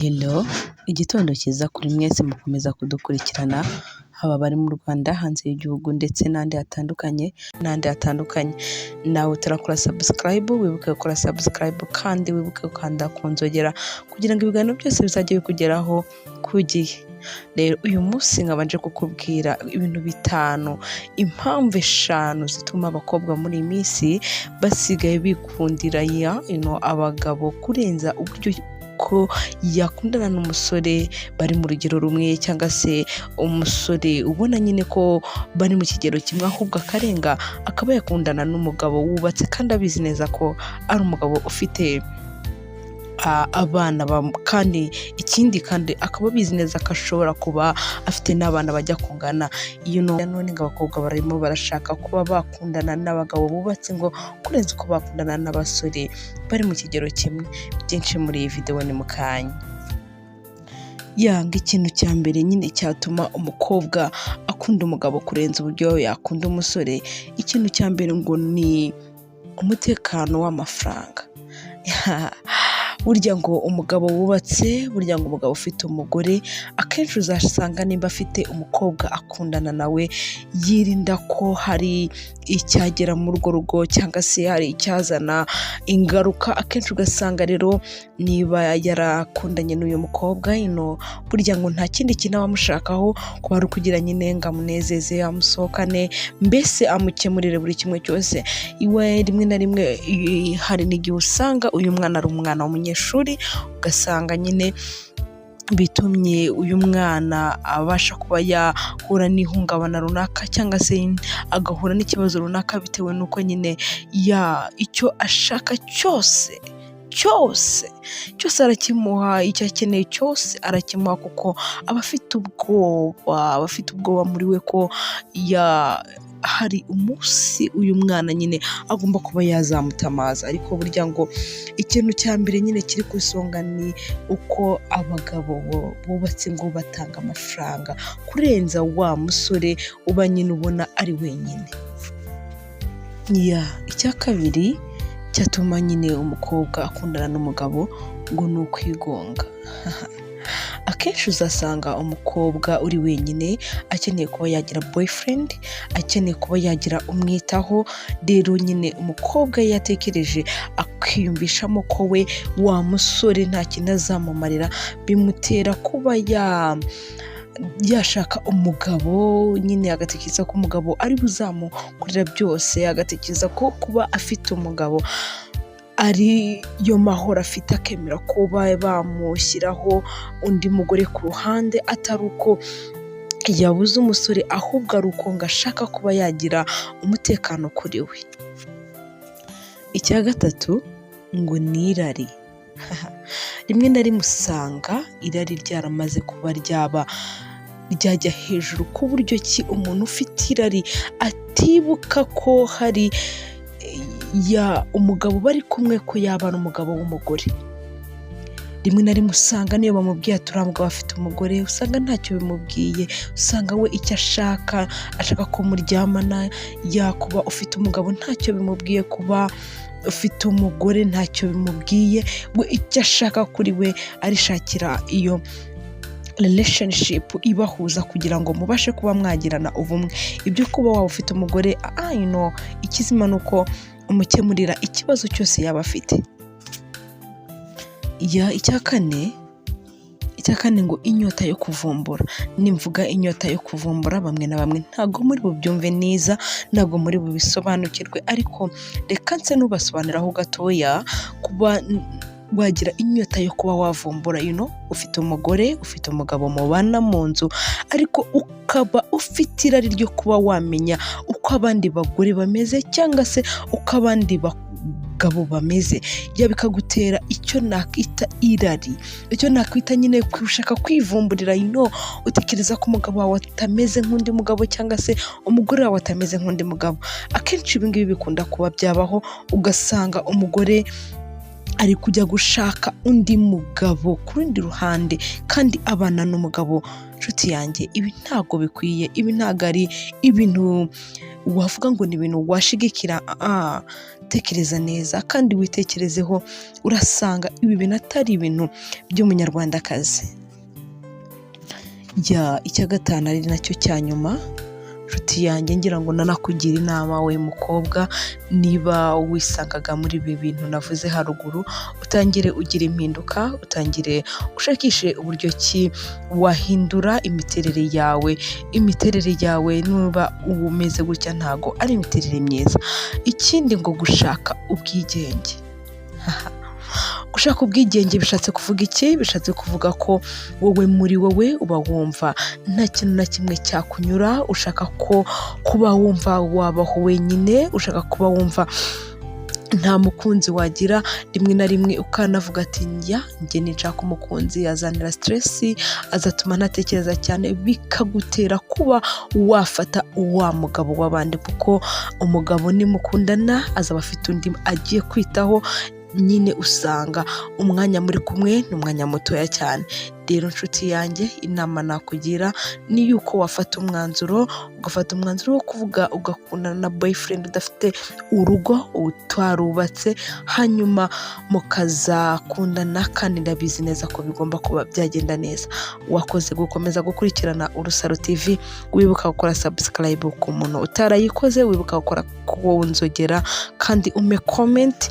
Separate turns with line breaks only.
Hello, igitondo cyiza kuri mwese mukomeza kudukurikirana, haba abari mu Rwanda, hanze y'igihugu ndetse n'ahandi hatandukanye n'ahandi hatandukanye. Nawe utarakora subscribe, wibuke gukora subscribe kandi wibuke gukanda ku nzogera kugira ngo ibiganiro byose bizajye bikugeraho ku gihe. Rero uyu munsi nkaba nje kukubwira ibintu bitanu, impamvu eshanu zituma abakobwa muri iyi minsi basigaye bikundira ya abagabo kurenza uburyo ko yakundana n'umusore bari mu rugero rumwe, cyangwa se umusore ubona nyine ko bari mu kigero kimwe, ahubwo akarenga akaba yakundana n'umugabo wubatse kandi abizi neza ko ari umugabo ufite abana, kandi ikindi kandi akaba abizi neza ko ashobora kuba afite n'abana bajya kungana. Iyo none ngo abakobwa barimo barashaka kuba bakundana n'abagabo bubatse ngo kurenza uko bakundana n'abasore bari mu kigero kimwe. Byinshi muri iyi videwo ni mu kanya. Yanga ikintu cya mbere nyine cyatuma umukobwa akunda umugabo kurenza uburyo yakunda umusore, ikintu cya mbere ngo ni umutekano w'amafaranga. Burya ngo umugabo wubatse, burya ngo umugabo ufite umugore, akenshi uzasanga nimba afite umukobwa akundana nawe, yirinda ko hari icyagera muri urwo rugo cyangwa se hari icyazana ingaruka. Akenshi ugasanga rero niba yarakundanye n'uyu mukobwa ino, burya ngo nta kindi kintu aba amushakaho kuba ari ukugira nyine ngo amunezeze, amusohokane, mbese amukemurire buri kimwe cyose iwe. Rimwe na rimwe hari n'igihe usanga uyu mwana ari umwana w'umunyeshuri, ugasanga nyine bitumye uyu mwana abasha kuba yahura n'ihungabana runaka cyangwa se agahura n'ikibazo runaka, bitewe n'uko nyine ya icyo ashaka cyose cyose cyose arakimuha, icyo akeneye cyose arakimuha, kuko aba afite ubwoba, aba afite ubwoba muri we ko ya hari umunsi uyu mwana nyine agomba kuba yazamutamaza. Ariko burya ngo ikintu cya mbere nyine kiri ku isonga ni uko abagabo bubatse ngo batanga amafaranga kurenza wa musore uba nyine ubona ari wenyine. Ya icya kabiri cyatuma nyine umukobwa akundana n'umugabo ngo ni ukwigunga. Akenshi uzasanga umukobwa uri wenyine akeneye kuba yagira boyfriend, akeneye kuba yagira umwitaho. Rero nyine umukobwa iyo yatekereje akiyumvishamo ko we wa musore nta kintu azamumarira, bimutera kuba yashaka umugabo nyine, agatekereza ko umugabo ari buzamukorera byose, agatekereza ko kuba afite umugabo ari yo mahoro afite, akemera kuba bamushyiraho undi mugore ku ruhande, atari uko yabuze umusore, ahubwo ari uko ngo ashaka kuba yagira umutekano kuri we. Icya gatatu ngo ni irari. Rimwe na rimwe usanga irari ryaramaze kuba ryaba ryajya hejuru, ku buryo ki umuntu ufite irari atibuka ko hari ya umugabo bari kumwe ko yaba ari umugabo w'umugore. Rimwe na rimwe usanga niyo bamubwiye ati uriya mugabo afite umugore, usanga ntacyo bimubwiye. Usanga we icyo ashaka, ashaka ko muryamana. Yakuba ufite umugabo ntacyo bimubwiye, kuba ufite umugore ntacyo bimubwiye. We icyo ashaka kuri we, arishakira iyo relationship ibahuza kugira ngo mubashe kuba mwagirana ubumwe. Ibyo kuba waba ufite umugore, ikizima ni uko umukemurira ikibazo cyose yaba afite. Ya icya kane ngo inyota yo kuvumbura. Nimvuga inyota yo kuvumbura, bamwe na bamwe ntabwo muri bubyumve neza, ntabwo muri bubisobanukirwe, ariko reka nse n'ubasobanuriraho gatoya. Kuba wagira inyota yo kuba wavumbura, ufite umugore, ufite umugabo mubana mu nzu, ariko ukaba ufite irari ryo kuba wamenya uko abandi bagore bameze cyangwa se uko abandi bagabo bameze, ya bikagutera icyo nakwita irari, icyo nakwita nyine gushaka kwivumburira. Utekereza ko umugabo wawe atameze nk'undi mugabo cyangwa se umugore wawe atameze nk'undi mugabo. Akenshi ibi ngibi bikunda kuba byabaho, ugasanga umugore Ari kujya gushaka undi mugabo ku rundi ruhande kandi abana n'umugabo. Nshuti yanjye, ibi ntabwo bikwiye, ibi ntabwo ari ibintu wavuga ngo ni ibintu washigikira. Tekereza neza kandi witekerezeho, urasanga ibi bintu atari ibintu by'Umunyarwandakazi. Ya, icya gatanu ari nacyo cya nyuma, nshuti yanjye, ngira ngo nanakugira inama, we mukobwa, niba wisangaga muri ibi bintu navuze haruguru, utangire ugira impinduka, utangire ushakishe uburyo ki wahindura imiterere yawe. Imiterere yawe nuba umeze gutya ntago ari imiterere myiza. Ikindi ngo gushaka ubwigenge. Gushaka ubwigenge bishatse kuvuga iki? Bishatse kuvuga ko wowe muri wowe uba wumva nta kintu na kimwe cyakunyura, ushaka ko kuba wumva wabaho wenyine, ushaka kuba wumva nta mukunzi wagira. Rimwe na rimwe ukanavuga ati: "Njya njye ninshaka umukunzi azanira stress, azatuma ntatekereza cyane." Bikagutera kuba wafata wa mugabo w'abandi, kuko umugabo nimukundana azaba afite undi agiye kwitaho nyine, usanga umwanya muri kumwe ni umwanya mutoya cyane. Rero nshuti yanjye, inama nakugira ni yuko wafata umwanzuro, ugafata umwanzuro wo kuvuga ugakundana na boyfriend udafite urugo, utarubatse, hanyuma mukazakundana, kandi ndabizi neza ko bigomba kuba byagenda neza. Wakoze gukomeza gukurikirana Urusaro TV. Wibuka gukora subscribe ku muntu utarayikoze, wibuka gukora ku nzogera kandi ume comment.